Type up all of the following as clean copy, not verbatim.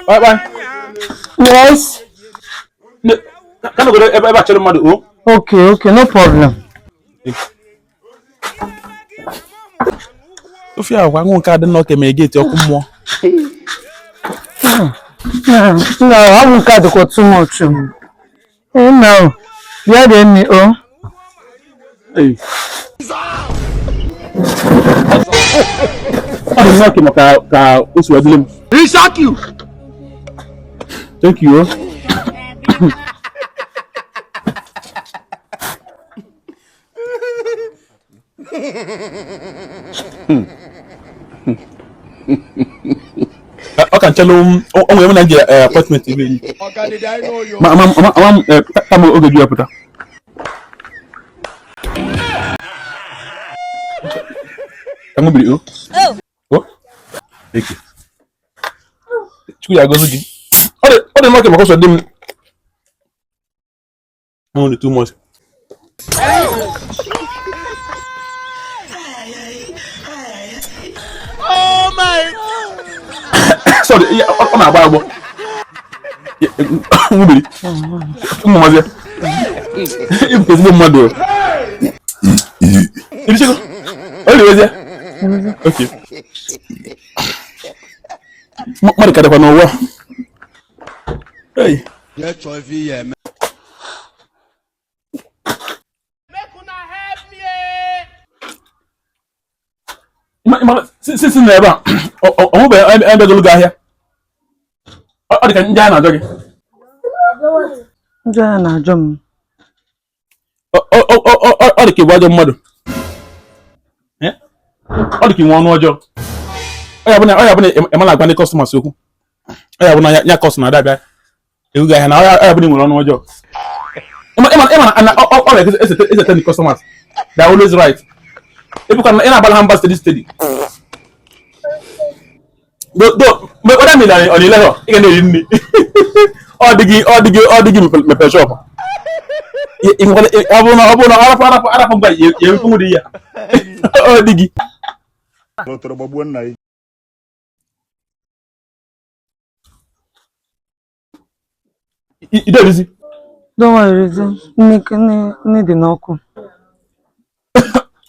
Bye bye. Yes. Ka nọgoro ebe ebe a chere mmadụ o. Okay, okay, no problem. Ofe agwa ṅụ nke adị nnọọ ka emere geeti ọkụ mmụọ. No, anwụ nke a dịkwa too much. Ee, nna o, bịa rie nri o. Ọ dị nnọọ ka maka ka o si wee dịrị m. Thank you. O. Ọ ka nchelu o nwere m na nje appointment ebe enyi. Ma ma ma ma kama oge ju ya pụta. Ka m biri o. O. Thank you. Chukwu ya agọzi gị. Ọ dị mma ka maka ọsọ dị m. Only too much. Oh my! Sorry, ọ na-agba agbọ. Nwubiri. Ụmụ mazi. Ị bụ ezigbo mmadụ. Irichego. Ọ riwezie. Okay. Mmadụ ka dịkwa n'ụwa. Hey. Sisi na ebe a ọ nwụbeghị ebe golu gị ahịa. Ọ dị ka ndị a na-ajọ gị. Ndị a na-ajọ m. Ọ dị ka ị bụ ajọ mmadụ. Ọ dị ka ị nwe ọnụ ọjọọ. Ọ ya bụ na ọ ya bụ na ị ma na-agwa ndị customers okwu. Ọ ya bụ na ya customer na-abịa ego gị ahịa na ọ ya bụ na ị nwere ọnụ ọjọọ. Ịma na ọ na-esete ndị customers. They are always right. Ịbụkwa na ị na-agbala ha mba steady steady. Do mgbe ọ mere ọ na-ele ha ị ga na-eri nri. Ọ dị gị ọ dị gị ọ dị gị mepere shop. Ọ bụrụ na ọ bụrụ na arapụ arapụ arapụ mgbe ya emepe nwere ya. Ọ dị gị. Iderizi. Don't worry, nne nne dị n'ọkụ.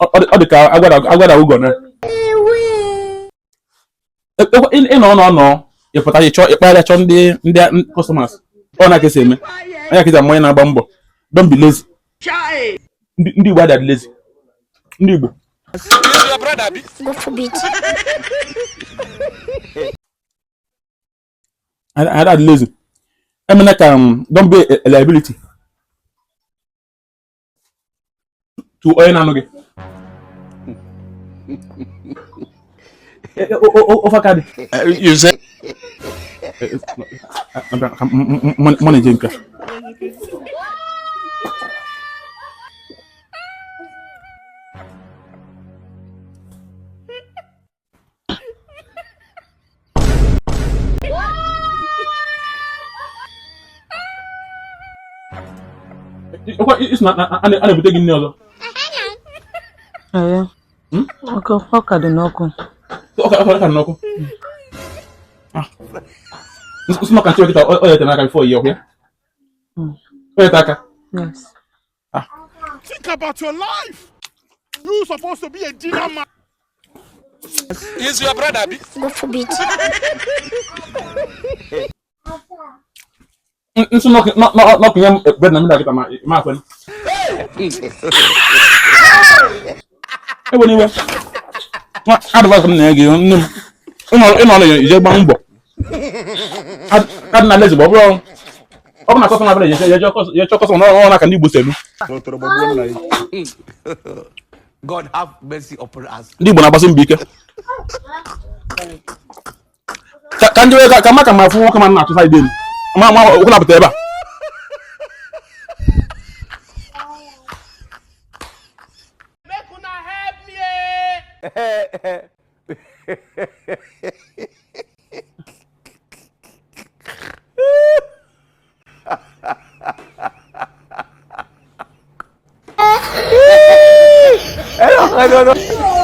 Ọ dị ka agwada ụgọ na. Ị nọ nọ nọ ị pụta ị chọọ ịkpagharịa chọọ ndị ndị customers. Ọ na ka esi eme. Anya ka esi ama onye na-agba mbọ. Don't be lazy. Ndị Igbo adịghị lazy. Ndị Igbo. God forbid. Adịghị lazy. Emena ka don't be a liability to onye na-anụ gị. Ofe aka dị. You say? Mụ na-eje nke a. Isi na a na-ebute gị nri ọzọ. Ee. Ọka dị n'ọkụ. Ọka ọka n'ọkụ. Nsị na ọka nchebe kịta ọ ya ete n'aka before ihe ọkụ ya. Ọ ya ete aka. Yes. Think about your life. You supposed to be a dinner man. Is your brother bi? God forbid. Nsị n'ọkụ nye m bread na mmiri kịta ma ma akwen. Ewe n'iwe. Advice m na-enye gị nne m. Ị nọ na ije gba mbọ. Adị na lazy bụ ọ bụrụ na customer abịa ya chọọ customer n'ọrụ na ka ndị Igbo si eme. God have mercy upon us. Ndị Igbo na-agbasi mbọ ike. Ka ndị ka maka ma afụ nwoke ma na-achụ saịdị elu. Ma ma okwu na-apụta ebe a. Make una help me. No, no, no.